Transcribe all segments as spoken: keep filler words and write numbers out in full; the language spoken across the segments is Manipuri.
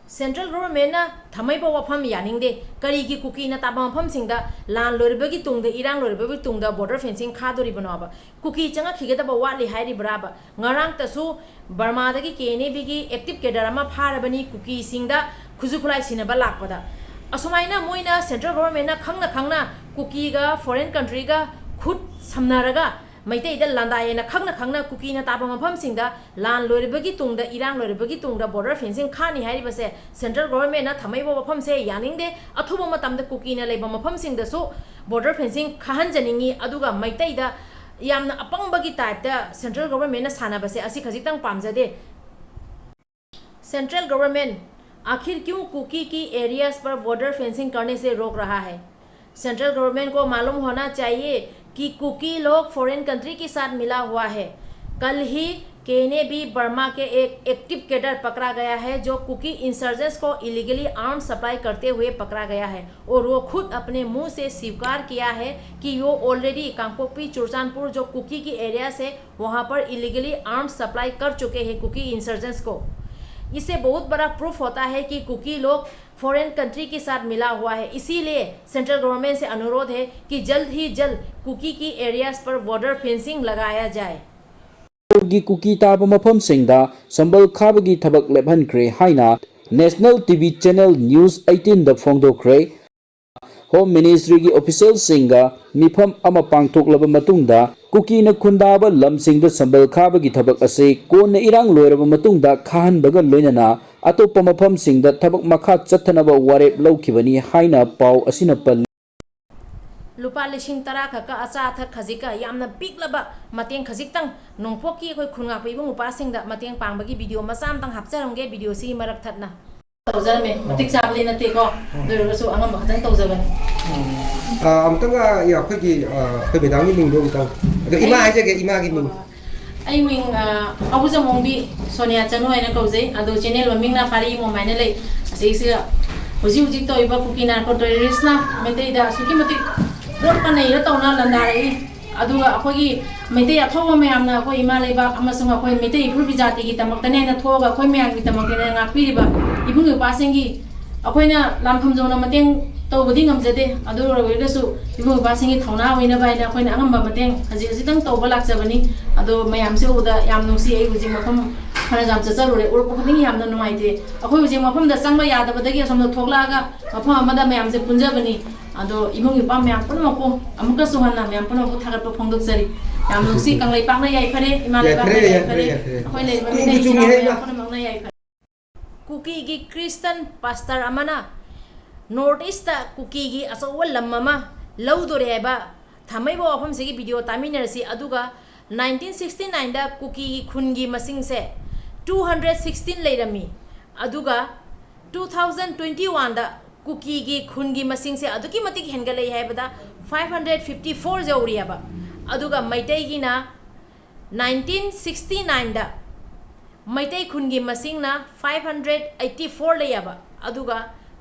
Central Governmentꯅ ꯊꯝꯃꯛꯏꯕ ꯋꯥꯐꯝ ꯌꯥꯅꯤꯡꯗꯦ꯫ ꯀꯔꯤꯒꯤ ꯀꯨꯀꯤꯅ ꯇꯥꯕ ꯃꯐꯝꯁꯤꯡꯗ ꯂꯥꯟ ꯂꯣꯏꯔꯕꯒꯤ ꯇꯨꯡꯗ, ꯏꯔꯥꯡ ꯂꯣꯏꯔꯕꯒꯤ ꯇꯨꯡꯗ border fencing ꯈꯥꯗꯣꯔꯤꯕꯅꯣꯕ? ꯀꯨꯀꯤ ꯆꯪꯉꯛꯈꯤꯒꯗꯕ ꯋꯥꯠꯂꯤ ꯍꯥꯏꯔꯤꯕ꯭ꯔꯥꯕ? ꯉꯔꯥꯡꯇꯁꯨ ꯕꯔꯃꯥꯗꯒꯤ KNABꯒꯤ active cadre ꯑꯃ ꯐꯥꯔꯕꯅꯤ, ꯀꯨꯀꯤꯁꯤꯡꯗ ꯈꯨꯠꯁꯨ ꯈꯨꯠꯂꯥꯏ ꯁꯤꯟꯅꯕ ꯂꯥꯛꯄꯗ꯫ ꯑꯁꯨꯃꯥꯏꯅ ꯃꯣꯏꯅ, Central Governmentꯅ ꯈꯪꯅ ꯈꯪꯅ ꯀꯨꯀꯤꯒ foreign countryꯒ ꯈꯨꯠ ꯁꯝꯅꯔꯒ ꯃꯩꯇꯩꯗ ꯂꯥꯟꯗꯥꯏꯌꯦꯅ ꯈꯪꯅ ꯈꯪꯅ ꯀꯨꯀꯤꯅ ꯇꯥꯕ ꯃꯐꯝꯁꯤꯡꯗ ꯂꯥꯟ ꯂꯣꯏꯔꯕꯒꯤ ꯇꯨꯡꯗ, ꯏꯔꯥꯡ ꯂꯣꯏꯔꯕꯒꯤ ꯇꯨꯡꯗ border fencing ꯈꯥꯅꯤ ꯍꯥꯏꯔꯤꯕꯁꯦ, Central Governmentꯅ ꯊꯝꯃꯛꯏꯕ ꯋꯥꯐꯝꯁꯦ ꯌꯥꯅꯤꯡꯗꯦ꯫ ꯑꯊꯨꯕ ꯃꯇꯝꯗ ꯀꯨꯀꯤꯅ ꯂꯩꯕ ꯃꯐꯝꯁꯤꯡꯗꯁꯨ border fencing ꯈꯥꯍꯟꯖꯅꯤꯡꯉꯤ, ꯑꯗꯨꯒ ꯃꯩꯇꯩꯗ ꯌꯥꯝꯅ ꯑꯄꯪꯕꯒꯤ typeꯇ Central Governmentꯅ ꯁꯥꯟꯅꯕꯁꯦ, ꯑꯁꯤ ꯈꯖꯤꯛꯇꯪ ꯄꯥꯝꯖꯗꯦ꯫ Central Government, आखिर क्यों कुकी की areas पर border fencing करने से रोक रहा है? Central Government को मालूम होना चाहिए कि कुकी लोग foreign country के साथ मिला हुआ है। कल ही KNAB बर्मा के एक active cadre पकड़ा गया है, जो कुकी insurgents को illegally arms supply करते हुए पकड़ा गया है, और वो खुद अपने मुंह से स्वीकार किया है कि वो already कांगपोकपी चुरचानपुर, जो कुकी की areas है, वहां पर illegally arms supply कर चुके हैं कुकी insurgents को। इससे बहुत बड़ा proof होता है कि कुकी लोग foreign country के साथ मिला हुआ है। इसीलिए Central Government से अनुरोध है कि जल्द ही जल्द कुकी की areas पर border fencing लगाया जाए। ꯒꯤ ꯀꯨꯀꯤ ꯇꯥꯕ ꯃꯐꯝꯁꯤꯡꯗ ꯁꯝꯕꯜ ꯈꯥꯕꯒꯤ ꯊꯕꯛ ꯂꯦꯞꯍꯟꯈ꯭ꯔꯦ ꯍꯥꯏꯅ National TV channel News eighteenꯗ ꯐꯣꯡꯗꯣꯛꯈ꯭ꯔꯦ꯫ Home Ministryꯒꯤ officialꯁꯤꯡꯒ ꯃꯤꯐꯝ ꯑꯃ ꯄꯥꯡꯊꯣꯛꯂꯕ ꯃꯇꯨꯡꯗ ꯀꯨꯀꯤꯅ ꯈꯨꯟꯗꯥꯕ ꯂꯝꯁꯤꯡꯗ ꯁꯝꯕꯜ ꯈꯥꯕꯒꯤ ꯊꯕꯛ ꯑꯁꯤ ꯀꯣꯟꯅ ꯏꯔꯥꯡ ꯂꯣꯏꯔꯕ ꯃꯇꯨꯡꯗ ꯈꯥꯍꯟꯕꯒ ꯂꯣꯏꯅꯅ ꯑꯇꯣꯞꯄ ꯃꯐꯝꯁꯤꯡꯗ ꯊꯕꯛ ꯃꯈꯥ ꯆꯠꯊꯅꯕ ꯋꯥꯔꯦꯞ ꯂꯧꯈꯤꯕꯅꯤ ꯍꯥꯏꯅ ꯄꯥꯎ ꯑꯁꯤꯅ ꯄꯜꯂꯤ꯫ ꯂꯨꯄꯥ ꯂꯤꯁꯤꯡ ꯇꯔꯥ ꯈꯛꯀ ꯑꯆꯥ ꯑꯊꯛ ꯈꯖꯤꯛꯀ ꯌꯥꯝꯅ ꯄꯤꯛꯂꯕ ꯃꯇꯦꯡ ꯈꯖꯤꯛꯇꯪ ꯅꯣꯡꯄꯣꯛꯀꯤ ꯑꯩꯈꯣꯏ ꯈꯨꯟꯉꯥꯛꯄ ꯏꯕꯨꯡ ꯅꯨꯄꯥꯁꯤꯡꯗ ꯃꯇꯦꯡ ꯄꯥꯡꯕꯒꯤ video ꯃꯆꯥ ꯑꯃꯇꯪ ꯍꯥꯞꯆꯔꯝꯒꯦ꯫ Videoꯁꯤ ꯃꯔꯛ ꯊꯠꯅ ꯇꯧꯖꯔꯝꯃꯦ꯫ ꯃꯇꯤꯛ ꯆꯥꯕꯗꯤ ꯅꯠꯇꯦꯀꯣ, ꯑꯗꯨ ꯑꯣꯏꯔꯒꯁꯨ ꯑꯉꯝꯕ ꯈꯛꯇꯪ ꯇꯧꯖꯕꯅꯤ꯫ ꯑ, ꯑꯃꯨꯛꯇꯪ, ꯑ, ꯑꯩꯈꯣꯏꯒꯤ, ꯑ, ꯑꯩꯈꯣꯏ ꯃꯦꯗꯥꯝꯒꯤ ꯃꯤꯡꯗꯣ ꯑꯃꯨꯛꯇꯪ, ꯑꯗꯣ ꯏꯃꯥ ꯍꯥꯏꯖꯒꯦ, ꯏꯃꯥꯒꯤ ꯃꯤꯡ꯫ ꯑꯩ ꯃꯤꯡ, ꯑ, ꯑꯕꯨꯖꯝ ꯑꯣꯡꯕꯤ ꯁꯣꯅꯤꯌꯥ ꯆꯅꯨ ꯍꯥꯏꯅ ꯀꯧꯖꯩ꯫ ꯑꯗꯣ channel ꯃꯃꯤꯡꯅ ꯐꯥꯔꯤ ꯃꯣꯝ ꯍꯥꯏꯅ ꯂꯩ꯫ ꯑꯁꯤꯁꯤꯗ ꯍꯧꯖꯤꯛ ꯍꯧꯖꯤꯛ ꯇꯧꯔꯤꯕ ꯀꯨꯀꯤ narco terroristꯅ ꯃꯩꯇꯩꯗ ꯑꯁꯨꯛꯀꯤ ꯃꯇꯤꯛ ꯑꯣꯠꯄ ꯅꯩꯔ ꯇꯧꯅ ꯂꯥꯟꯗꯥꯔꯛꯏ꯫ ꯑꯗꯨꯒ ꯑꯩꯈꯣꯏꯒꯤ ꯃꯩꯇꯩ ꯑꯐꯥꯎꯕ ꯃꯌꯥꯝꯅ ꯑꯩꯈꯣꯏ ꯏꯃꯥ ꯂꯩꯕꯥꯛ ꯑꯃꯁꯨꯡ ꯑꯩꯈꯣꯏ ꯃꯩꯇꯩ ꯏꯐꯨꯔꯨꯞ ꯏꯖꯥꯇꯤꯒꯤ ꯗꯃꯛꯇꯅꯦꯅ ꯊꯣꯛꯑꯒ ꯑꯩꯈꯣꯏ ꯃꯌꯥꯝꯒꯤꯗꯃꯛꯇꯅꯦ ꯉꯥꯛꯄꯤꯔꯤꯕ ꯏꯕꯨꯡ ꯏꯄ꯭ꯋꯥꯁꯤꯡꯒꯤ ꯑꯩꯈꯣꯏꯅ ꯂꯥꯟꯐꯝ ꯖꯣꯟꯅ ꯃꯇꯦꯡ ꯇꯧꯕꯗꯤ ꯉꯝꯖꯗꯦ꯫ ꯑꯗꯨ ꯑꯣꯏꯔꯒꯁꯨ ꯏꯕꯨꯡ ꯏꯄ꯭ꯋꯥꯁꯤꯡꯒꯤ ꯊꯧꯅꯥ ꯑꯣꯏꯅꯕ ꯍꯥꯏꯅ ꯑꯩꯈꯣꯏꯅ ꯑꯉꯝꯕ ꯃꯇꯦꯡ ꯍꯧꯖꯤꯛ ꯍꯧꯖꯤꯛꯇꯪ ꯇꯧꯕ ꯂꯥꯛꯆꯕꯅꯤ꯫ ꯑꯗꯣ ꯃꯌꯥꯝꯁꯦ ꯎꯕꯗ ꯌꯥꯝ ꯅꯨꯡꯁꯤ꯫ ꯑꯩ ꯍꯧꯖꯤꯛ ꯃꯐꯝ ꯐꯅꯌꯥꯝ ꯆꯠꯆꯔꯨꯔꯦ, ꯎꯔꯛꯄ ꯈꯨꯗꯤꯡꯒꯤ ꯌꯥꯝꯅ ꯅꯨꯡꯉꯥꯏꯇꯦ꯫ ꯑꯩꯈꯣꯏ ꯍꯧꯖꯤꯛ ꯃꯐꯝꯗ ꯆꯪꯕ ꯌꯥꯗꯕꯗꯒꯤ ꯑꯁꯣꯝꯗ ꯊꯣꯛꯂꯛꯑꯒ ꯃꯐꯝ ꯑꯃꯗ ꯃꯌꯥꯝꯁꯦ ꯄꯨꯟꯖꯕꯅꯤ꯫ ꯑꯗꯣ ꯏꯕꯨꯡ ꯏꯄ꯭ꯋꯥ ꯃꯌꯥꯝ ꯄꯨꯝꯅꯃꯛꯄꯨ ꯑꯃꯨꯛꯀꯁꯨ ꯍꯟꯅ ꯃꯌꯥꯝ ꯄꯨꯝꯅꯃꯛꯄꯨ ꯊꯥꯒꯠꯄ ꯐꯣꯡꯗꯣꯛꯆꯔꯤ꯫ ꯌꯥꯝ ꯅꯨꯡꯁꯤ꯫ ꯀꯪꯂꯩꯄꯥꯛꯅ ꯌꯥꯏꯐꯔꯦ, ꯏꯃꯥ ꯂꯩꯕꯥꯛꯅ ꯌꯥꯏꯐꯔꯦ, ꯌꯥꯏꯐꯔꯦ, ꯌꯥꯏꯐꯔꯦ꯫ ꯑꯩꯈꯣꯏ ꯂꯩꯔꯤꯕ ꯃꯤꯇꯩ ꯏꯆꯤꯜ ꯏꯅꯥꯎ ꯃꯌꯥꯝ ꯄꯨꯝꯅꯃꯛꯅ ꯌꯥꯏꯐꯔꯦ꯫ ꯀꯨꯀꯤꯒꯤ ꯈ꯭ꯔꯤꯁꯇꯟ ꯄꯥꯁꯇꯔ ꯑꯃꯅ ꯅꯣꯔꯠ ꯏꯁꯇ ꯀꯨꯀꯤꯒꯤ ꯑꯆꯧꯕ ꯂꯝ ꯑꯃ ꯂꯧꯗꯣꯔꯦ ꯍꯥꯏꯕ ꯊꯥꯃꯩꯕ ꯋꯥꯐꯝꯁꯤꯒꯤ ꯚꯤꯗꯤꯑꯣ ꯇꯥꯃꯤꯟꯅꯔꯁꯤ꯫ ꯑꯗꯨꯒ ꯅꯥꯏꯟꯇꯤꯟ ꯁꯤꯛꯁꯇꯤ ꯅꯥꯏꯟꯗ ꯀꯨꯀꯤꯒꯤ ꯈꯨꯟꯒꯤ ꯃꯁꯤꯡꯁꯦ ꯇꯨ ꯍꯟꯗ꯭ꯔꯦꯠ ꯁꯤꯛꯁꯇꯤꯟ ꯂꯩꯔꯝꯃꯤ꯫ ꯑꯗꯨꯒ ꯇꯨ ꯊꯥꯎꯖꯟ ꯇ꯭ꯋꯦꯟꯇꯤ ꯋꯥꯟꯗ ꯀꯨꯀꯤꯒꯤ ꯈꯨꯟꯒꯤ ꯃꯁꯤꯡꯁꯦ ꯑꯗꯨꯛꯀꯤ ꯃꯇꯤꯛ ꯍꯦꯟꯒꯠꯂꯛꯏ ꯍꯥꯏꯕꯗ ꯐꯥꯏꯚ ꯍꯟꯗ꯭ꯔꯦꯠ ꯐꯤꯐꯇꯤ ꯐꯣꯔ ꯌꯧꯔꯤꯑꯕ꯫ ꯑꯗꯨꯒ ꯃꯩꯇꯩꯒꯤꯅ ꯅꯥꯏꯟꯇꯤꯟ ꯁꯤꯛꯁꯇꯤ ꯅꯥꯏꯟꯗ ꯃꯩꯇꯩ ꯈꯨꯟꯒꯤ ꯃꯁꯤꯡꯅ ꯐꯥꯏꯚ ꯍꯟꯗ꯭ꯔꯦꯠ ꯑꯩꯠꯇꯤ ꯐꯣꯔ ꯂꯩꯌꯦꯕ꯫ ꯑꯗꯨꯒ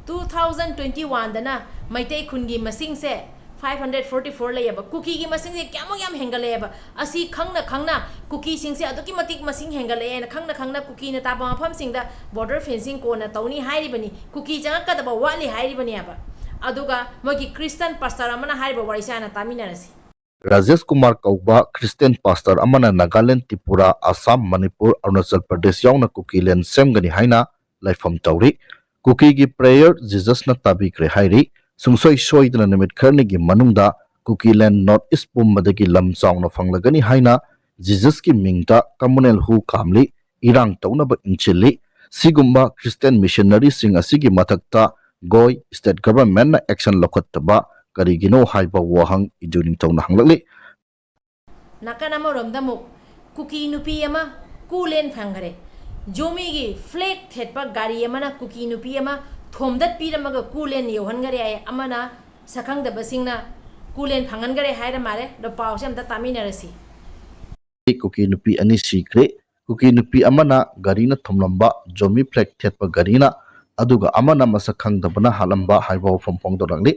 ꯇꯨ ꯊꯥꯎꯖꯟ ꯇ꯭ꯋꯦꯟꯇꯤ ꯋꯥꯟꯗꯅ ꯃꯩꯇꯩ ꯈꯨꯟꯒꯤ ꯃꯁꯤꯡꯁꯦ ꯐꯥꯏꯚ ꯍꯟꯗ꯭ꯔꯦꯠ ꯐꯣꯔꯇꯤ ꯐꯣꯔ ꯂꯩꯌꯦꯕ꯫ ꯀꯨꯀꯤꯒꯤ ꯃꯁꯤꯡꯁꯦ ꯀꯌꯥꯃꯨꯛ ꯌꯥꯝ ꯍꯦꯟꯒꯠꯂꯛꯑꯦꯕ꯫ ꯑꯁꯤ ꯈꯪꯅ ꯈꯪꯅ ꯀꯨꯀꯤꯁꯤꯡꯁꯦ ꯑꯗꯨꯛꯀꯤ ꯃꯇꯤꯛ ꯃꯁꯤꯡ ꯍꯦꯟꯒꯠꯂꯛꯑꯦꯅ ꯈꯪꯅ ꯈꯪꯅ ꯀꯨꯀꯤꯅ ꯇꯥꯕ ꯃꯐꯝꯁꯤꯡꯗ ꯕꯣꯔꯗꯔ ꯐꯦꯟꯁꯤꯡ ꯀꯣꯟꯅ ꯇꯧꯅꯤ ꯍꯥꯏꯔꯤꯕꯅꯤ꯫ ꯀꯨꯀꯤ ꯆꯪꯉꯛꯀꯗꯕ ꯋꯥꯠꯂꯤ ꯍꯥꯏꯔꯤꯕꯅꯦꯕ꯫ ꯑꯗꯨꯒ ꯃꯣꯏꯒꯤ ꯈ꯭ꯔꯤꯁꯇꯟ ꯄꯥꯁꯇꯔ ꯑꯃꯅ ꯍꯥꯏꯔꯤꯕ ꯋꯥꯔꯤꯁꯦ ꯍꯥꯟꯅ ꯇꯥꯃꯤꯟꯅꯔꯁꯤ꯫ ꯔꯥꯖꯦꯁ ꯀꯨꯃꯥꯔ ꯀꯧꯕ ꯈ꯭ꯔꯤꯁꯇꯤꯌꯟ ꯄꯥꯁꯇꯔ ꯑꯃꯅ ꯅꯥꯒꯥꯂꯦꯟ, ꯇ꯭ꯔꯤꯄꯨꯔꯥ, ꯑꯁꯥꯝ, ꯃꯅꯤꯄꯨꯔ, ꯑꯔꯨꯅꯥꯆꯜ ꯄ꯭ꯔꯗꯦꯁ ꯌꯥꯎꯅ ꯀꯨꯀꯤꯂꯦꯟ ꯁꯦꯝꯒꯅꯤ ꯍꯥꯏꯅ ꯂꯥꯏꯐꯝ ꯇꯧꯔꯤ꯫ ꯀꯨꯀꯤꯒꯤ ꯄ꯭ꯔꯦꯌꯔ ꯖꯤꯖꯁꯅ ꯇꯥꯕꯤꯈ꯭ꯔꯦ ꯍꯥꯏꯔꯤ꯫ ꯁꯨꯡꯁꯣꯏ ꯁꯣꯏꯗꯅ ꯅꯨꯃꯤꯠ ꯈꯔꯅꯤꯒꯤ ꯃꯅꯨꯡꯗ ꯀꯨꯀꯤꯂꯦꯟ ꯅꯣꯔꯠ ꯏꯁ ꯄꯨꯝꯕꯗꯒꯤ ꯂꯝ ꯆꯥꯎꯅ ꯐꯪꯂꯒꯅꯤ ꯍꯥꯏꯅ ꯖꯤꯖꯁꯀꯤ ꯃꯤꯡꯗ ꯀꯝꯃꯨꯅꯦꯜ ꯍꯨ ꯀꯥꯝꯂꯤ, ꯏꯔꯥꯡ ꯇꯧꯅꯕ ꯏꯟꯁꯤꯜꯂꯤ꯫ ꯁꯤꯒꯨꯝꯕ ꯈ꯭ꯔꯤꯁꯇꯤꯌꯟ ꯃꯤꯁꯟꯅꯔꯤꯁꯤꯡ ꯑꯁꯤꯒꯤ ꯃꯊꯛꯇ ꯒꯣꯏ ꯁ꯭ꯇꯦꯠ ꯒꯚꯔꯟꯃꯦꯟꯠꯅ ꯑꯦꯛꯁꯟ ꯂꯧꯈꯠꯇꯕ ꯀꯔꯤꯒꯤꯅꯣ ꯍꯥꯏꯕ ꯋꯥꯍꯪ ꯏꯗꯨ ꯅꯤꯡꯊꯧꯅ ꯍꯪꯂꯛꯂꯤ꯫ ꯅꯥꯀꯟ ꯑꯃꯔꯣꯝꯗ ꯑꯃꯨꯛ ꯀꯨꯀꯤ ꯅꯨꯄꯤ ꯑꯃ ꯀꯨꯂꯦꯟ ꯐꯪꯈ꯭ꯔꯦ꯫ ꯖꯣꯃꯤꯒꯤ ꯐ꯭ꯂꯦꯒ ꯊꯦꯠꯄ ꯒꯥꯔꯤ ꯑꯃꯅ ꯀꯨꯀꯤ ꯅꯨꯄꯤ ꯑꯃ ꯊꯣꯝꯗꯠꯄꯤꯔꯝꯃꯒ ꯀꯨꯂꯦꯟ ꯌꯧꯍꯟꯈꯔꯦ ꯍꯥꯏ꯫ ꯑꯃꯅ ꯁꯛꯈꯪꯗꯕꯁꯤꯡꯅ ꯀꯨꯂꯦꯟ ꯐꯪꯍꯟꯈꯔꯦ ꯍꯥꯏꯔ ꯃꯥꯜꯂꯦ꯫ ꯑꯗꯣ ꯄꯥꯎꯁꯦ ꯑꯝꯇ ꯇꯥꯃꯤꯟꯅꯔꯁꯤ꯫ ꯀꯨꯀꯤ ꯅꯨꯄꯤ ꯑꯅꯤ ꯁꯤꯈ꯭ꯔꯦ꯫ ꯀꯨꯀꯤ ꯅꯨꯄꯤ ꯑꯃꯅ ꯒꯥꯔꯤꯅ ꯊꯣꯝꯂꯝꯕ ꯖꯣꯃꯤ ꯐ꯭ꯂꯦꯒ ꯊꯦꯠꯄ ꯒꯥꯔꯤꯅ, ꯑꯗꯨꯒ ꯑꯃꯅ ꯃꯁꯛ ꯈꯪꯗꯕꯅ ꯍꯥꯠꯂꯝꯕ ꯍꯥꯏꯕ ꯋꯥꯐꯝ ꯐꯣꯡꯗꯣꯔꯛꯂꯤ꯫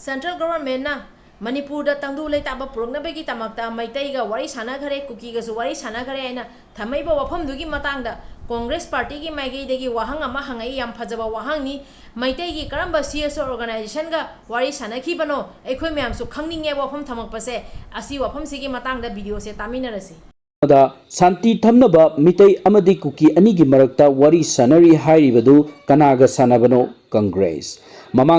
ꯁꯦꯟꯇ꯭ꯔꯦꯜ ꯒꯣꯚꯔꯟꯃꯦꯟꯠꯅ ꯃꯅꯤꯄꯨꯔꯗ ꯇꯪꯗꯨ ꯂꯩꯇꯥꯕ ꯄꯨꯔꯛꯅꯕꯒꯤꯗꯃꯛꯇ ꯃꯩꯇꯩꯒ ꯋꯥꯔꯤ ꯁꯥꯟꯅꯈꯔꯦ, ꯀꯨꯀꯤꯒꯁꯨ ꯋꯥꯔꯤ ꯁꯥꯟꯅꯈꯔꯦ ꯍꯥꯏꯅ ꯊꯝꯃꯛꯏꯕ ꯋꯥꯐꯝꯗꯨꯒꯤ ꯃꯇꯥꯡꯗ ꯀꯣꯡꯒ꯭ꯔꯦꯁ ꯄꯥꯔꯇꯤꯒꯤ ꯃꯥꯏꯀꯩꯗꯒꯤ ꯋꯥꯍꯪ ꯑꯃ ꯍꯪꯉꯛꯏ, ꯌꯥꯝ ꯐꯖꯕ ꯋꯥꯍꯪꯅꯤ꯫ ꯃꯩꯇꯩꯒꯤ ꯀꯔꯝꯕ CSO organizationꯒ ꯋꯥꯔꯤ ꯁꯥꯟꯅꯈꯤꯕꯅꯣ? ꯑꯩꯈꯣꯏ ꯃꯌꯥꯝꯁꯨ ꯈꯪꯅꯤꯡꯉꯦ ꯋꯥꯐꯝ ꯊꯝꯃꯛꯄꯁꯦ꯫ ꯑꯁꯤ ꯋꯥꯐꯝꯁꯤꯒꯤ ꯃꯇꯥꯡꯗ videoꯁꯦ ꯇꯥꯃꯤꯟꯅꯔꯁꯤ꯫ ꯁꯥꯟꯇꯤ ꯊꯝꯅꯕ ꯃꯤꯇꯩ ꯑꯃꯗꯤ ꯀꯨꯀꯤ ꯑꯅꯤꯒꯤ ꯃꯔꯛꯇ ꯋꯥꯔꯤ ꯁꯥꯟꯅꯔꯤ ꯍꯥꯏꯔꯤꯕꯗꯨ ꯀꯅꯥꯒ ꯁꯥꯟꯅꯕꯅꯣ? ꯀꯪꯒ꯭ꯔꯦꯁ꯫ ꯃꯃꯥꯡ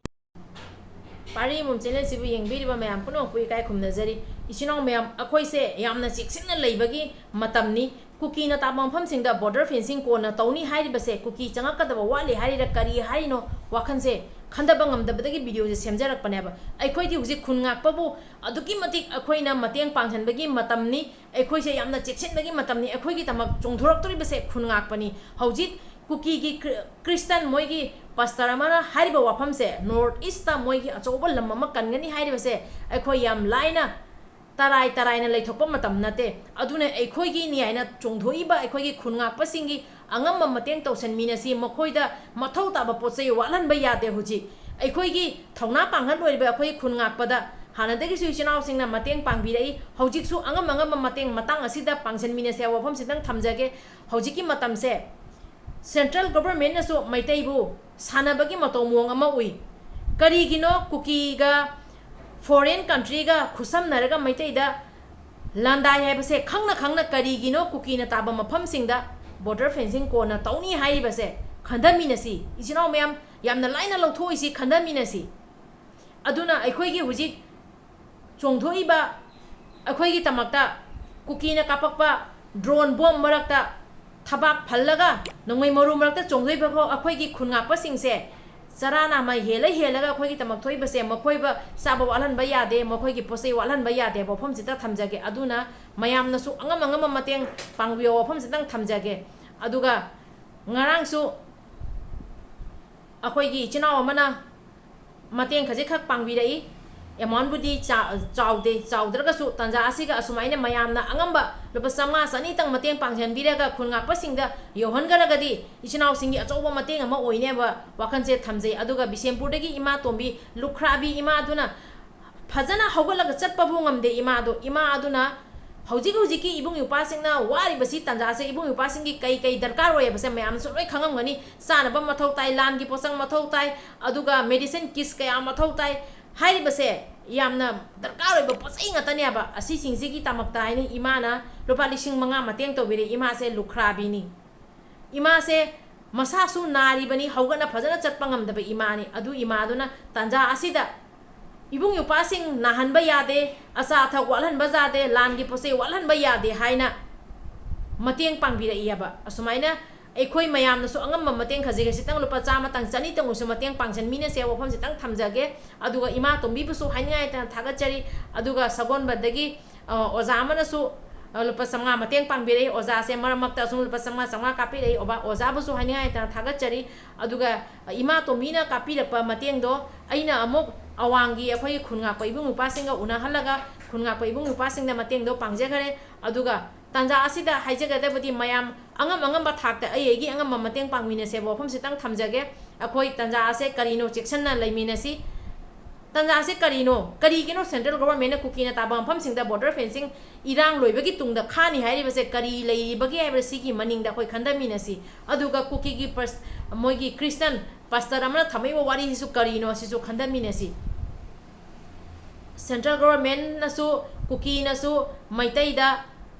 ꯄꯥꯔꯤ ꯏꯃꯣꯝ channelꯁꯤꯕꯨ ꯌꯦꯡꯕꯤꯔꯤꯕ ꯃꯌꯥꯝ ꯄꯨꯝꯅꯃꯛꯄꯨ ꯏꯀꯥꯏ ꯈꯨꯝꯅꯖꯔꯤ꯫ ꯏꯆꯤꯟ ꯏꯅꯥꯎ ꯃꯌꯥꯝ, ꯑꯩꯈꯣꯏꯁꯦ ꯌꯥꯝꯅ ꯆꯦꯛꯁꯤꯟꯅ ꯂꯩꯕꯒꯤ ꯃꯇꯝꯅꯤ꯫ ꯀꯨꯀꯤꯅ ꯇꯥꯕ ꯃꯐꯝꯁꯤꯡꯗ border fencing ꯀꯣꯟꯅ ꯇꯧꯅꯤ ꯍꯥꯏꯔꯤꯕꯁꯦ ꯀꯨꯀꯤ ꯆꯪꯉꯛꯀꯗꯕ ꯋꯥꯠꯂꯤ ꯍꯥꯏꯔꯤꯔ ꯀꯔꯤ ꯍꯥꯏꯔꯤꯅꯣ, ꯋꯥꯈꯜꯁꯦ ꯈꯟꯊꯕ ꯉꯝꯗꯕꯗꯒꯤ videoꯁꯦ ꯁꯦꯝꯖꯔꯛꯄꯅꯦꯕ꯫ ꯑꯩꯈꯣꯏꯗꯤ ꯍꯧꯖꯤꯛ ꯈꯨꯟ ꯉꯥꯛꯄꯕꯨ ꯑꯗꯨꯛꯀꯤ ꯃꯇꯤꯛ ꯑꯩꯈꯣꯏꯅ ꯃꯇꯦꯡ ꯄꯥꯡꯁꯤꯟꯕꯒꯤ ꯃꯇꯝꯅꯤ꯫ ꯑꯩꯈꯣꯏꯁꯦ ꯌꯥꯝꯅ ꯆꯦꯛꯁꯤꯟꯕꯒꯤ ꯃꯇꯝꯅꯤ꯫ ꯑꯩꯈꯣꯏꯒꯤꯗꯃꯛ ꯆꯣꯡꯊꯣꯔꯛꯇꯣꯔꯤꯕꯁꯦ ꯈꯨꯟ ꯉꯥꯛꯄꯅꯤ꯫ ꯍꯧꯖꯤꯛ ꯀꯨꯀꯤꯒꯤ ꯈ꯭ꯔꯤ-, Christian ꯃꯣꯏꯒꯤ pastor ꯑꯃꯅ ꯍꯥꯏꯔꯤꯕ ꯋꯥꯐꯝꯁꯦ, North Eastꯇ ꯃꯣꯏꯒꯤ ꯑꯆꯧꯕ ꯂꯝ ꯑꯃ ꯀꯟꯒꯅꯤ ꯍꯥꯏꯔꯤꯕꯁꯦ ꯑꯩꯈꯣꯏ ꯌꯥꯝ ꯂꯥꯏꯅ ꯇꯔꯥꯏ ꯇꯔꯥꯏꯅ ꯂꯩꯊꯣꯛꯄ ꯃꯇꯝ ꯅꯠꯇꯦ꯫ ꯑꯗꯨꯅ ꯑꯩꯈꯣꯏꯒꯤꯅꯤ ꯍꯥꯏꯅ ꯆꯣꯡꯊꯣꯛꯏꯕ ꯑꯩꯈꯣꯏꯒꯤ ꯈꯨꯟ ꯉꯥꯛꯄꯁꯤꯡꯒꯤ ꯑꯉꯝꯕ ꯃꯇꯦꯡ ꯇꯧꯁꯟꯃꯤꯟꯅꯁꯤ꯫ ꯃꯈꯣꯏꯗ ꯃꯊꯧ ꯇꯥꯕ ꯄꯣꯠ ꯆꯩ ꯋꯥꯠꯍꯟꯕ ꯌꯥꯗꯦ꯫ ꯍꯧꯖꯤꯛ ꯑꯩꯈꯣꯏꯒꯤ ꯊꯧꯅꯥ ꯄꯥꯡꯒꯜ ꯑꯣꯏꯔꯤꯕ ꯑꯩꯈꯣꯏꯒꯤ ꯈꯨꯟ ꯉꯥꯛꯄꯗ ꯍꯥꯟꯅꯗꯒꯤꯁꯨ ꯏꯆꯤꯟ ꯏꯅꯥꯎꯁꯤꯡꯅ ꯃꯇꯦꯡ ꯄꯥꯡꯕꯤꯔꯛꯏ꯫ ꯍꯧꯖꯤꯛꯁꯨ ꯑꯉꯝ ꯑꯉꯝꯕ ꯃꯇꯦꯡ ꯃꯇꯥꯡ ꯑꯁꯤꯗ ꯄꯥꯡꯁꯤꯟꯃꯤꯟꯅꯁꯤ ꯍꯥꯏꯕ ꯋꯥꯐꯝꯁꯤꯗꯪ ꯊꯝꯖꯒꯦ꯫ ꯍꯧꯖꯤꯛꯀꯤ ꯃꯇꯝꯁꯦ central governmentꯅꯁꯨ ꯃꯩꯇꯩꯕꯨ ꯁꯥꯟꯅꯕꯒꯤ ꯃꯇꯧ ꯃꯑꯣꯡ ꯑꯃ ꯎꯏ꯫ ꯀꯔꯤꯒꯤꯅꯣ ꯀꯨꯀꯤꯒ foreign countryꯒ ꯈꯨꯠꯁꯝꯅꯔꯒ ꯃꯩꯇꯩꯗ ꯂꯥꯟꯗꯥꯏ ꯍꯥꯏꯕꯁꯦ ꯈꯪꯅ ꯈꯪꯅ ꯀꯔꯤꯒꯤꯅꯣ ꯀꯨꯀꯤꯅ ꯇꯥꯕ ꯃꯐꯝꯁꯤꯡꯗ border fencing ꯀꯣꯟꯅ ꯇꯧꯅꯤ ꯍꯥꯏꯔꯤꯕꯁꯦ ꯈꯟꯊꯃꯤꯟꯅꯁꯤ꯫ ꯏꯆꯤꯟ ꯏꯅꯥꯎ ꯃꯌꯥꯝ, ꯌꯥꯝꯅ ꯂꯥꯏꯅ ꯂꯧꯊꯣꯛꯏꯁꯤ ꯈꯟꯊꯃꯤꯟꯅꯁꯤ꯫ ꯑꯗꯨꯅ ꯑꯩꯈꯣꯏꯒꯤ ꯍꯧꯖꯤꯛ ꯆꯣꯡꯊꯣꯛꯏꯕ ꯑꯩꯈꯣꯏꯒꯤꯗꯃꯛꯇ ꯀꯨꯀꯤꯅ ꯀꯥꯞꯄꯛꯄ drone bomb ꯃꯔꯛꯇ ꯊꯕꯥꯛ ꯐꯜꯂꯒ ꯅꯣꯡꯃꯩ ꯃꯔꯨ ꯃꯔꯛꯇ ꯆꯣꯡꯊꯣꯛꯏꯕ ꯐꯥꯎ ꯑꯩꯈꯣꯏꯒꯤ ꯈꯨꯟ ꯉꯥꯛꯄꯁꯤꯡꯁꯦ ꯆꯔꯥ ꯅꯥꯝꯃ ꯍꯦꯜꯂ ꯍꯦꯜꯂꯒ ꯑꯩꯈꯣꯏꯒꯤꯗꯃꯛ ꯊꯣꯛꯏꯕꯁꯦ ꯃꯈꯣꯏꯕ ꯆꯥꯕ ꯋꯥꯠꯍꯟꯕ ꯌꯥꯗꯦ, ꯃꯈꯣꯏꯒꯤ ꯄꯣꯠ ꯆꯩ ꯋꯥꯠꯍꯟꯕ ꯌꯥꯗꯦ ꯍꯥꯏꯕ ꯋꯥꯐꯝꯁꯤꯗ ꯊꯝꯖꯒꯦ꯫ ꯑꯗꯨꯅ ꯃꯌꯥꯝꯅꯁꯨ ꯑꯉꯝ ꯑꯉꯝꯕ ꯃꯇꯦꯡ ꯄꯥꯡꯕꯤꯌꯣ ꯋꯥꯐꯝꯁꯤꯗꯪ ꯊꯝꯖꯒꯦ꯫ ꯑꯗꯨꯒ ꯉꯔꯥꯡꯁꯨ ꯑꯩꯈꯣꯏꯒꯤ ꯏꯆꯤꯟ ꯏꯅꯥꯎ ꯑꯃꯅ ꯃꯇꯦꯡ ꯈꯖꯤꯛꯈꯛ ꯄꯥꯡꯕꯤꯔꯛꯏ꯫ Amountꯕꯨꯗꯤ ꯆꯥ-, ꯆꯥꯎꯗꯦ, ꯆꯥꯎꯗ꯭ꯔꯒꯁꯨ ꯇꯥꯟꯖꯥ ꯑꯁꯤꯒ ꯑꯁꯨꯃꯥꯏꯅ ꯃꯌꯥꯝꯅ ꯑꯉꯝꯕ ꯂꯨꯄꯥ ꯆꯥꯝꯃꯉꯥ ꯆꯅꯤꯇꯪ ꯃꯇꯦꯡ ꯄꯥꯡꯁꯤꯟꯕꯤꯔꯒ ꯈꯨꯟ ꯉꯥꯛꯄꯁꯤꯡꯗ ꯌꯧꯍꯟꯈ꯭ꯔꯒꯗꯤ ꯏꯆꯤꯟ ꯏꯅꯥꯎꯁꯤꯡꯒꯤ ꯑꯆꯧꯕ ꯃꯇꯦꯡ ꯑꯃ ꯑꯣꯏꯅꯦꯕ ꯋꯥꯈꯜꯁꯦ ꯊꯝꯖꯩ꯫ ꯑꯗꯨꯒ ꯕꯤꯁꯦꯝꯄꯨꯔꯗꯒꯤ ꯏꯃꯥ ꯇꯣꯝꯕꯤ ꯂꯨꯈ꯭ꯔꯥꯕꯤ ꯏꯃꯥꯗꯨꯅ ꯐꯖꯅ ꯍꯧꯒꯠꯂꯒ ꯆꯠꯄꯕꯨ ꯉꯝꯗꯦ ꯏꯃꯥꯗꯣ꯫ ꯏꯃꯥ ꯑꯗꯨꯅ ꯍꯧꯖꯤꯛ ꯍꯧꯖꯤꯛꯀꯤ ꯏꯕꯨꯡ ꯏꯄ꯭ꯋꯥꯁꯤꯡꯅ ꯋꯥꯔꯤꯕꯁꯤ ꯇꯥꯟꯖꯥꯁꯦ ꯏꯕꯨꯡ ꯏꯄ꯭ꯋꯥꯁꯤꯡꯒꯤ ꯀꯩ ꯀꯩ ꯗꯔꯀꯥꯔ ꯑꯣꯏ ꯍꯥꯏꯕꯁꯦ ꯃꯌꯥꯝꯁꯨ ꯂꯣꯏ ꯈꯪꯉꯝꯒꯅꯤ꯫ ꯆꯥꯅꯕ ꯃꯊꯧ ꯇꯥꯏ, ꯂꯥꯟꯒꯤ ꯄꯣꯠꯆꯪ ꯃꯊꯧ ꯇꯥꯏ, ꯑꯗꯨꯒ medicine kits ꯀꯌꯥ ꯃꯊꯧ ꯇꯥꯏ꯫ ꯍꯥꯏꯔꯤꯕꯁꯦ ꯌꯥꯝꯅ ꯗꯔꯀꯥꯔ ꯑꯣꯏꯕ ꯄꯣꯠ ꯆꯩ ꯉꯥꯛꯇꯅꯦꯕ꯫ ꯑꯁꯤꯁꯤꯡꯁꯤꯒꯤ ꯗꯃꯛꯇ ꯍꯥꯏꯅ ꯏꯃꯥꯅ ꯂꯨꯄꯥ ꯂꯤꯁꯤꯡ ꯃꯉꯥ ꯃꯇꯦꯡ ꯇꯧꯕꯤꯔꯦ꯫ ꯏꯃꯥꯁꯦ ꯂꯨꯈ꯭ꯔꯥꯕꯤꯅꯤ꯫ ꯏꯃꯥꯁꯦ ꯃꯁꯥꯁꯨ ꯅꯥꯔꯤꯕꯅꯤ, ꯍꯧꯒꯠꯅ ꯐꯖꯅ ꯆꯠꯄ ꯉꯝꯗꯕ ꯏꯃꯥꯅꯤ꯫ ꯑꯗꯨ ꯏꯃꯥꯗꯨꯅ ꯇꯥꯟꯖꯥ ꯑꯁꯤꯗ ꯏꯕꯨꯡ ꯏꯄ꯭ꯋꯥꯁꯤꯡ ꯅꯥꯍꯟꯕ ꯌꯥꯗꯦ, ꯑꯆꯥ ꯑꯊꯛ ꯋꯥꯠꯍꯟꯕ ꯌꯥꯗꯦ, ꯂꯥꯟꯒꯤ ꯄꯣꯠ ꯆꯩ ꯋꯥꯠꯍꯟꯕ ꯌꯥꯗꯦ ꯍꯥꯏꯅ ꯃꯇꯦꯡ ꯄꯥꯡꯕꯤꯔꯛꯏꯑꯕ꯫ ꯑꯁꯨꯃꯥꯏꯅ ꯑꯩꯈꯣꯏ ꯃꯌꯥꯝꯅꯁꯨ ꯑꯉꯝꯕ ꯃꯇꯦꯡ ꯈꯖꯤꯛ ꯈꯖꯤꯛꯇꯪ, ꯂꯨꯄꯥ ꯆꯥꯝꯃꯇꯪ, ꯆꯅꯤꯇꯪ ꯑꯣꯏꯔꯁꯨ ꯃꯇꯦꯡ ꯄꯥꯡꯁꯤꯟꯃꯤꯟꯅꯁꯦ ꯍꯥꯏꯕ ꯋꯥꯐꯝꯁꯤꯇꯪ ꯊꯝꯖꯒꯦ꯫ ꯑꯗꯨꯒ ꯏꯃꯥ ꯇꯣꯝꯕꯤꯕꯨꯁꯨ ꯍꯥꯏꯅꯤꯡꯉꯥꯏ ꯂꯩꯇꯅ ꯊꯥꯒꯠꯆꯔꯤ꯫ ꯑꯗꯨꯒ ꯁꯒꯣꯜꯕꯟꯗꯒꯤ ꯑ, ꯑꯣꯖꯥ ꯑꯃꯅꯁꯨ, ꯑ, ꯂꯨꯄꯥ ꯆꯥꯝꯃꯉꯥ ꯃꯇꯦꯡ ꯄꯥꯡꯕꯤꯔꯛꯏ꯫ ꯑꯣꯖꯥꯁꯦ ꯃꯔꯛ ꯃꯔꯛꯇ ꯑꯁꯨꯝ ꯂꯨꯄꯥ ꯆꯥꯝꯃꯉꯥ, ꯆꯥꯝꯃꯉꯥ ꯀꯥꯞꯄꯤꯔꯛꯏ꯫ ꯑꯣꯕꯥ-, ꯑꯣꯖꯥꯕꯨꯁꯨ ꯍꯥꯏꯅꯤꯡꯉꯥꯏ ꯂꯩꯇꯅ ꯊꯥꯒꯠꯆꯔꯤ꯫ ꯑꯗꯨꯒ, ꯑ, ꯏꯃꯥ ꯇꯣꯝꯕꯤꯅ ꯀꯥꯞꯄꯤꯔꯛꯄ ꯃꯇꯦꯡꯗꯣ ꯑꯩꯅ ꯑꯃꯨꯛ ꯑꯋꯥꯡꯒꯤ ꯑꯩꯈꯣꯏꯒꯤ ꯈꯨꯟ ꯉꯥꯛꯄ ꯏꯕꯨꯡ ꯏꯄ꯭ꯋꯥꯁꯤꯡꯒ ꯎꯅꯍꯜꯂꯒ ꯈꯨꯟ ꯉꯥꯛꯄ ꯏꯕꯨꯡ ꯏꯄ꯭ꯋꯥꯁꯤꯡꯗ ꯃꯇꯦꯡꯗꯣ ꯄꯥꯡꯖꯈꯔꯦ꯫ ꯑꯗꯨꯒ ꯇꯥꯟꯖꯥ ꯑꯁꯤꯗ ꯍꯥꯏꯖꯒꯗꯕꯗꯤ ꯃꯌꯥꯝ ꯑꯉꯝ ꯑꯉꯝꯕ ꯊꯥꯛꯇ ꯑꯩ ꯑꯩꯒꯤ ꯑꯉꯝꯕ ꯃꯇꯦꯡ ꯄꯥꯡꯃꯤꯟꯅꯁꯦꯕ ꯋꯥꯐꯝꯁꯤꯇꯪ ꯊꯝꯖꯒꯦ꯫ ꯑꯩꯈꯣꯏ ꯇꯥꯟꯖꯥ ꯑꯁꯦ ꯀꯔꯤꯅꯣ ꯆꯦꯛꯁꯤꯟꯅ ꯂꯩꯃꯤꯟꯅꯁꯤ꯫ ꯇꯥꯟꯖꯥ ꯑꯁꯦ ꯀꯔꯤꯅꯣ? ꯀꯔꯤꯒꯤꯅꯣ central governmentꯅ ꯀꯨꯀꯤꯅ ꯇꯥꯕ ꯃꯐꯝꯁꯤꯡꯗ border fencing ꯏꯔꯥꯡ ꯂꯣꯏꯕꯒꯤ ꯇꯨꯡꯗ ꯈꯥꯅꯤ ꯍꯥꯏꯔꯤꯕꯁꯦ ꯀꯔꯤ ꯂꯩꯔꯤꯕꯒꯦ ꯍꯥꯏꯕ ꯁꯤꯒꯤ ꯃꯅꯤꯡꯗ ꯑꯩꯈꯣꯏ ꯈꯟꯊꯃꯤꯟꯅꯁꯤ꯫ ꯑꯗꯨꯒ ꯀꯨꯀꯤꯒꯤ ꯄꯔꯁ-, ꯃꯣꯏꯒꯤ Christian pastor ꯑꯃꯅ ꯊꯝꯃꯛꯏꯕ ꯋꯥꯔꯤꯁꯤꯁꯨ ꯀꯔꯤꯅꯣ ꯁꯤꯁꯨ ꯈꯟꯊꯃꯤꯟꯅꯁꯤ꯫ Central governmentꯅꯁꯨ ꯀꯨꯀꯤꯅꯁꯨ ꯃꯩꯇꯩꯗ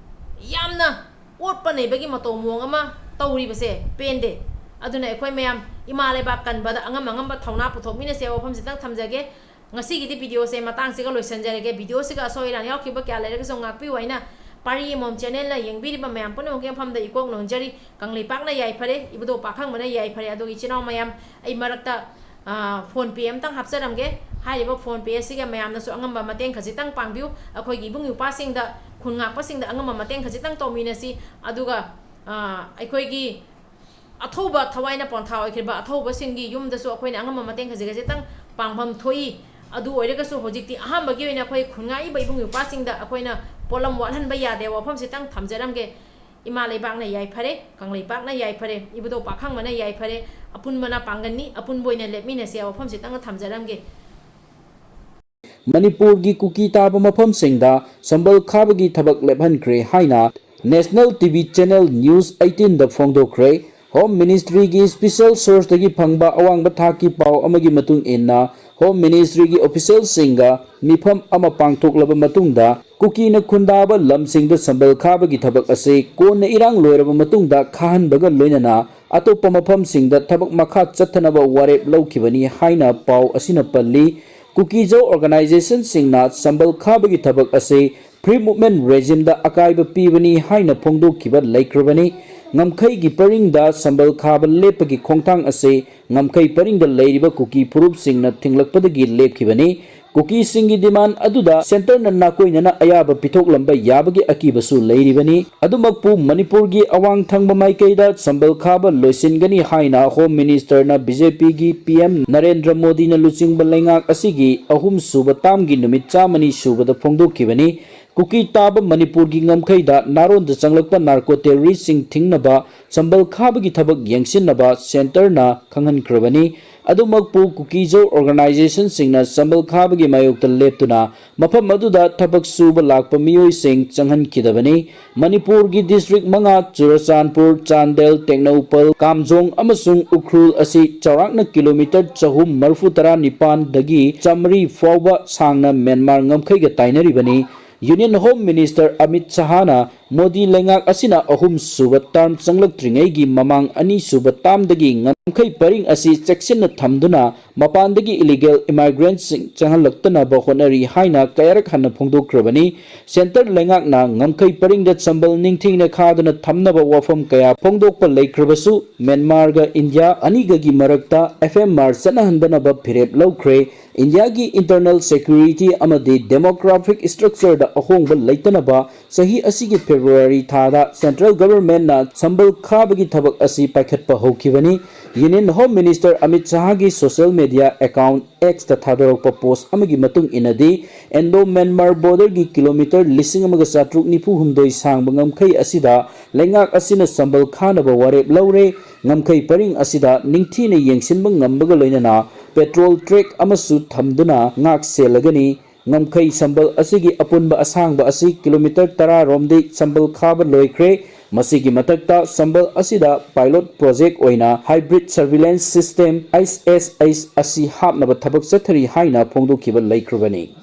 ꯌꯥꯝꯅ ꯑꯣꯠꯄ ꯅꯩꯕꯒꯤ ꯃꯇꯧ ꯃꯑꯣꯡ ꯑꯃ ꯇꯧꯔꯤꯕꯁꯦ ꯄꯦꯟꯗꯦ꯫ ꯑꯗꯨꯅ ꯑꯩꯈꯣꯏ ꯃꯌꯥꯝ ꯏꯃꯥ ꯂꯩꯕꯥꯛ ꯀꯟꯕꯗ ꯑꯉꯝ ꯑꯉꯝꯕ ꯊꯧꯅꯥ ꯄꯨꯊꯣꯛꯃꯤꯟꯅꯁꯦ ꯍꯥꯏꯕ ꯋꯥꯐꯝꯁꯤꯇꯪ ꯊꯝꯖꯒꯦ꯫ ꯉꯁꯤꯒꯤꯗꯤ videoꯁꯦ ꯃꯇꯥꯡꯁꯤꯒ ꯂꯣꯏꯁꯤꯟꯖꯔꯒꯦ꯫ Videoꯁꯤꯒ ꯑꯁꯣꯏ ꯑꯔꯥꯟ ꯌꯥꯎꯈꯤꯕ ꯀꯌꯥ ꯂꯩꯔꯒꯁꯨ ꯉꯥꯛꯄꯤꯌꯨ ꯍꯥꯏꯅ ꯄꯥꯔꯤ ꯑꯃꯃꯝ channelꯅ ꯌꯦꯡꯕꯤꯔꯤꯕ ꯃꯌꯥꯝ ꯄꯨꯝꯅꯃꯛꯀꯤ ꯃꯐꯝꯗ ꯏꯀꯣꯛ ꯅꯣꯟꯖꯔꯤ꯫ ꯀꯪꯂꯩꯄꯥꯛꯅ ꯌꯥꯏꯐꯔꯦ, ꯏꯕꯨꯙꯧ ꯄꯥꯈꯪꯕꯅ ꯌꯥꯏꯐꯔꯦ꯫ ꯑꯗꯨꯒ ꯏꯆꯤꯟ ꯏꯅꯥꯎ ꯃꯌꯥꯝ, ꯑꯩ ꯃꯔꯛꯇ, ꯑ, PhonePe ꯑꯃꯇꯪ ꯍꯥꯞꯆꯔꯝꯒꯦ꯫ ꯍꯥꯏꯔꯤꯕ PhonePe ꯑꯁꯤꯒ ꯃꯌꯥꯝꯅꯁꯨ ꯑꯉꯝꯕ ꯃꯇꯦꯡ ꯈꯖꯤꯛꯇꯪ ꯄꯥꯡꯕꯤꯌꯨ꯫ ꯑꯩꯈꯣꯏꯒꯤ ꯏꯕꯨꯡ ꯏꯄ꯭ꯋꯥꯁꯤꯡꯗ, ꯈꯨꯟ ꯉꯥꯛꯄꯁꯤꯡꯗ ꯑꯉꯝꯕ ꯃꯇꯦꯡ ꯈꯖꯤꯛꯇꯪ ꯇꯧꯃꯤꯟꯅꯁꯤ꯫ ꯑꯗꯨꯒ, ꯑ, ꯑꯩꯈꯣꯏꯒꯤ ꯑꯊꯧꯕ ꯊꯋꯥꯏꯅ ꯄꯣꯟꯊꯥ ꯑꯣꯏꯈ꯭ꯔꯤꯕ ꯑꯊꯧꯕꯁꯤꯡꯒꯤ ꯌꯨꯝꯗꯁꯨ ꯑꯩꯈꯣꯏꯅ ꯑꯉꯝꯕ ꯃꯇꯦꯡ ꯈꯖꯤꯛ ꯈꯖꯤꯛꯇꯪ ꯄꯥꯡꯐꯝ ꯊꯣꯛꯏ꯫ ꯑꯗꯨ ꯑꯣꯏꯔꯒꯁꯨ ꯍꯧꯖꯤꯛꯇꯤ ꯑꯍꯥꯟꯕꯒꯤ ꯑꯣꯏꯅ ꯑꯩꯈꯣꯏ ꯈꯨꯟꯉꯥꯛꯏꯕ ꯏꯕꯨꯡ ꯏꯄ꯭ꯋꯥꯁꯤꯡꯗ ꯑꯩꯈꯣꯏꯅ ꯄꯣꯠꯂꯝ ꯋꯥꯠꯍꯟꯕ ꯌꯥꯗꯦ ꯍꯥꯏꯕ ꯋꯥꯐꯝꯁꯤꯇꯪ ꯊꯝꯖꯔꯝꯒꯦ꯫ ꯏꯃꯥ ꯂꯩꯕꯥꯛꯅ ꯌꯥꯏꯐꯔꯦ, ꯀꯪꯂꯩꯄꯥꯛꯅ ꯌꯥꯏꯐꯔꯦ, ꯏꯕꯨꯙꯧ ꯄꯥꯈꯪꯕꯅ ꯌꯥꯏꯐꯔꯦ, ꯑꯄꯨꯟꯕꯅ ꯄꯥꯡꯒꯟꯅꯤ, ꯑꯄꯨꯟꯕ ꯑꯣꯏꯅ ꯂꯦꯞꯃꯤꯟꯅꯁꯦ ꯍꯥꯏꯕ ꯋꯥꯐꯝꯁꯤꯇꯪ ꯊꯝꯖꯔꯝꯒꯦ꯫ ꯃꯅꯤꯄꯨꯔꯒꯤ ꯀꯨꯀꯤ ꯇꯥꯕ ꯃꯐꯝꯁꯤꯡꯗ ꯁꯝꯕꯜ ꯈꯥꯕꯒꯤ ꯊꯕꯛ ꯂꯦꯞꯍꯟꯈ꯭ꯔꯦ ꯍꯥꯏꯅ National T V channel News eighteen ꯗ ꯐꯣꯡꯗꯣꯛꯈ꯭ꯔꯦ꯫ Home Ministry ꯒꯤ special source ꯇꯒꯤ ꯐꯪꯕ ꯑꯋꯥꯡꯕ ꯊꯥꯛꯀꯤ ꯄꯥꯎ ꯑꯃꯒꯤ ꯃꯇꯨꯡ ꯏꯟꯅ, Home Ministry ꯒꯤ official ꯁꯤꯡꯒ ꯃꯤꯐꯝ ꯑꯃ ꯄꯥꯡꯊꯣꯛꯂꯕ ꯃꯇꯨꯡꯗ, ꯀꯨꯀꯤꯅ ꯈꯨꯟꯗꯥꯕ ꯂꯝꯁꯤꯡꯗ ꯁꯝꯕꯜ ꯈꯥꯕꯒꯤ ꯊꯕꯛ ꯑꯁꯤ ꯀꯣꯟꯅ ꯏꯔꯥꯡ ꯂꯣꯏꯔꯕ ꯃꯇꯨꯡꯗ ꯈꯥꯍꯟꯕꯒ ꯂꯣꯏꯅꯅ ꯑꯇꯣꯞꯄ ꯃꯐꯝꯁꯤꯡꯗ ꯊꯕꯛ ꯃꯈꯥ ꯆꯠꯊꯅꯕ ꯋꯥꯔꯦꯞ ꯂꯧꯈꯤꯕꯅꯤ ꯍꯥꯏꯅ ꯄꯥꯎ ꯑꯁꯤꯅ ꯄꯜꯂꯤ꯫ ꯀꯨꯀꯤꯖꯧ organization ꯁꯤꯡꯅ ꯁꯝꯕꯜ ꯈꯥꯕꯒꯤ ꯊꯕꯛ ꯑꯁꯤ Free Movement Regime ꯗ ꯑꯀꯥꯏꯕ ꯄꯤꯕꯅꯤ ꯍꯥꯏꯅ ꯐꯣꯡꯗꯣꯛꯈꯤꯕ ꯂꯩꯈ꯭ꯔꯕꯅꯤ꯫ ꯉꯝꯈꯩꯒꯤ ꯄꯔꯤꯡꯗ ꯁꯝꯕꯜ ꯈꯥꯕ ꯂꯦꯞꯄꯒꯤ ꯈꯣꯡꯊꯥꯡ ꯑꯁꯤ ꯉꯝꯈꯩ ꯄꯔꯤꯡꯗ ꯂꯩꯔꯤꯕ ꯀꯨꯀꯤ ꯐꯨꯔꯨꯞꯁꯤꯡꯅ ꯊꯤꯡꯂꯛꯄꯗꯒꯤ ꯂꯦꯞꯈꯤꯕꯅꯤ꯫ ꯀꯨꯀꯤꯁꯤꯡꯒꯤ demand ꯑꯗꯨꯗ centre ꯅ ꯅꯥꯀꯣꯏꯅꯅ ꯑꯌꯥꯕ ꯄꯤꯊꯣꯛꯂꯝꯕ ꯌꯥꯕꯒꯤ ꯑꯀꯤꯕꯁꯨ ꯂꯩꯔꯤꯕꯅꯤ꯫ ꯑꯗꯨꯃꯛꯄꯨ, ꯃꯅꯤꯄꯨꯔꯒꯤ ꯑꯋꯥꯡ ꯊꯪꯕ ꯃꯥꯏꯀꯩꯗ ꯁꯝꯕꯜ ꯈꯥꯕ ꯂꯣꯏꯁꯤꯟꯒꯅꯤ ꯍꯥꯏꯅ Home Minister ꯅ B J P ꯒꯤ P M ꯅꯔꯦꯟꯗ꯭ꯔ ꯃꯣꯗꯤꯅ ꯂꯨꯆꯤꯡꯕ ꯂꯩꯉꯥꯛ ꯑꯁꯤꯒꯤ ꯑꯍꯨꯝꯁꯨꯕ term ꯒꯤ ꯅꯨꯃꯤꯠ ꯆꯥꯝꯃꯅꯤ ꯁꯨꯕꯗ ꯐꯣꯡꯗꯣꯛꯈꯤꯕꯅꯤ꯫ ꯀꯨꯀꯤ ꯇꯥꯕ ꯃꯅꯤꯄꯨꯔꯒꯤ ꯉꯝꯈꯩꯗ ꯅꯥꯔꯣꯟꯗ ꯆꯪꯂꯛꯄ narco terrorist ꯁꯤꯡ ꯊꯤꯡꯅꯕ ꯁꯝꯕꯜ ꯈꯥꯕꯒꯤ ꯊꯕꯛ ꯌꯦꯡꯁꯤꯟꯅꯕ centre ꯅ ꯈꯪꯍꯟꯈ꯭ꯔꯕꯅꯤ꯫ ꯑꯗꯨꯃꯛꯄꯨ, ꯀꯨꯀꯤꯖꯧ organization ꯁꯤꯡꯅ ꯁꯝꯕꯜ ꯈꯥꯕꯒꯤ ꯃꯥꯌꯣꯛꯇ ꯂꯦꯞꯇꯨꯅ ꯃꯐꯝ ꯑꯗꯨꯗ ꯊꯕꯛ ꯁꯨꯕ ꯂꯥꯛꯄ ꯃꯤꯑꯣꯏꯁꯤꯡ ꯆꯪꯍꯟꯈꯤꯗꯕꯅꯤ꯫ ꯃꯅꯤꯄꯨꯔꯒꯤ district ꯃꯉꯥ, ꯆꯨꯔꯆꯥꯟꯄꯨꯔ, ꯆꯥꯟꯗꯦꯜ, ꯇꯦꯡꯅꯧꯄꯜ, ꯀꯥꯝꯖꯣꯡ ꯑꯃꯁꯨꯡ ꯎꯈ꯭ꯔꯨꯜ ꯑꯁꯤ ꯆꯥꯎꯔꯥꯛꯅ kilometre ꯆꯍꯨꯝ ꯃꯔꯤꯐꯨ ꯇꯔꯥ ꯅꯤꯄꯥꯟꯗꯒꯤ ꯆꯥꯃꯔꯤ ꯐꯥꯎꯕ ꯁꯥꯡꯅ ꯃ꯭ꯌꯥꯟꯃꯥꯔ ꯉꯝꯈꯩꯒ ꯇꯥꯏꯅꯔꯤꯕꯅꯤ꯫ Union Home Minister ꯑꯃꯤꯠ ꯁꯍꯥꯅ ꯃꯣꯗꯤ ꯂꯩꯉꯥꯛ ꯑꯁꯤꯅ ꯑꯍꯨꯝꯁꯨꯕ term ꯆꯪꯂꯛꯇ꯭ꯔꯤꯉꯩꯒꯤ ꯃꯃꯥꯡ ꯑꯅꯤꯁꯨꯕ term ꯗꯒꯤ ꯉꯝꯈꯩ ꯄꯔꯤꯡ ꯑꯁꯤ ꯆꯦꯛꯁꯤꯟꯅ ꯊꯝꯗꯨꯅ ꯃꯄꯥꯟꯗꯒꯤ illegal immigrant ꯁꯤꯡ ꯆꯪꯍꯜꯂꯛꯇꯅꯕ ꯍꯣꯠꯅꯔꯤ ꯍꯥꯏꯅ ꯀꯌꯥꯔꯛ ꯍꯟꯅ ꯐꯣꯡꯗꯣꯛꯈ꯭ꯔꯕꯅꯤ꯫ Centre ꯂꯩꯉꯥꯛꯅ ꯉꯝꯈꯩ ꯄꯔꯤꯡꯗ ꯁꯝꯕꯜ ꯅꯤꯡꯊꯤꯅ ꯈꯥꯗꯨꯅ ꯊꯝꯅꯕ ꯋꯥꯐꯝ ꯀꯌꯥ ꯐꯣꯡꯗꯣꯛꯄ ꯂꯩꯈ꯭ꯔꯕꯁꯨ, ꯃ꯭ꯌꯥꯟꯃꯥꯔꯒ ꯏꯟꯗꯤꯌꯥ ꯑꯅꯤꯒꯒꯤ ꯃꯔꯛꯇ F M R ꯆꯠꯅꯍꯟꯗꯅꯕ ꯐꯤꯔꯦꯞ ꯂꯧꯈ꯭ꯔꯦ꯫ ꯏꯟꯗꯤꯌꯥꯒꯤ internal security ꯑꯃꯗꯤ demographic structure ꯗ ꯑꯍꯣꯡꯕ ꯂꯩꯇꯅꯕ ꯆꯍꯤ ꯑꯁꯤꯒꯤ February ꯊꯥꯗ central government ꯅ ꯁꯝꯕꯜ ꯈꯥꯕꯒꯤ ꯊꯕꯛ ꯑꯁꯤ ꯄꯥꯏꯈꯠꯄ ꯍꯧꯈꯤꯕꯅꯤ꯫ Union Home Minister Amit Shahꯒꯤ social media account X ꯇ ꯊꯥꯗꯣꯔꯛꯄ post ꯑꯃꯒꯤ ꯃꯇꯨꯡ ꯏꯟꯅꯗꯤ, Indo-Myanmar border ꯒꯤ kilometre ꯂꯤꯁꯤꯡ ꯑꯃꯒ ꯆꯥꯇ꯭ꯔꯨꯛ ꯅꯤꯐꯨ ꯍꯨꯝꯗꯣꯏ ꯁꯥꯡꯕ ꯉꯝꯈꯩ ꯑꯁꯤꯗ ꯂꯩꯉꯥꯛ ꯑꯁꯤꯅ ꯁꯝꯕꯜ ꯈꯥꯅꯕ ꯋꯥꯔꯦꯞ ꯂꯧꯔꯦ꯫ ꯉꯝꯈꯩ ꯄꯔꯤꯡ ꯑꯁꯤꯗ ꯅꯤꯡꯊꯤꯅ ꯌꯦꯡꯁꯤꯟꯕ ꯉꯝꯕꯒ ꯂꯣꯏꯅꯅ patrol track ꯑꯃꯁꯨ ꯊꯝꯗꯨꯅ ꯉꯥꯛ ꯁꯦꯜꯂꯒꯅꯤ꯫ ꯉꯝꯈꯩ ꯁꯝꯕꯜ ꯑꯁꯤꯒꯤ ꯑꯄꯨꯟꯕ ꯑꯁꯥꯡꯕ ꯑꯁꯤ kilometre ꯇꯔꯥ ꯔꯣꯝꯗꯤ ꯁꯝꯕꯜ ꯈꯥꯕ ꯂꯣꯏꯈ꯭ꯔꯦ꯫ ꯃꯁꯤꯒꯤ ꯃꯊꯛꯇ ꯁꯝꯕꯜ ꯑꯁꯤꯗ pilot project ꯑꯣꯏꯅ hybrid surveillance system, H S H, ꯑꯁꯤ ꯍꯥꯞꯅꯕ ꯊꯕꯛ ꯆꯠꯊꯔꯤ ꯍꯥꯏꯅ ꯐꯣꯡꯗꯣꯛꯈꯤꯕ ꯂꯩꯈ꯭ꯔꯕꯅꯤ꯫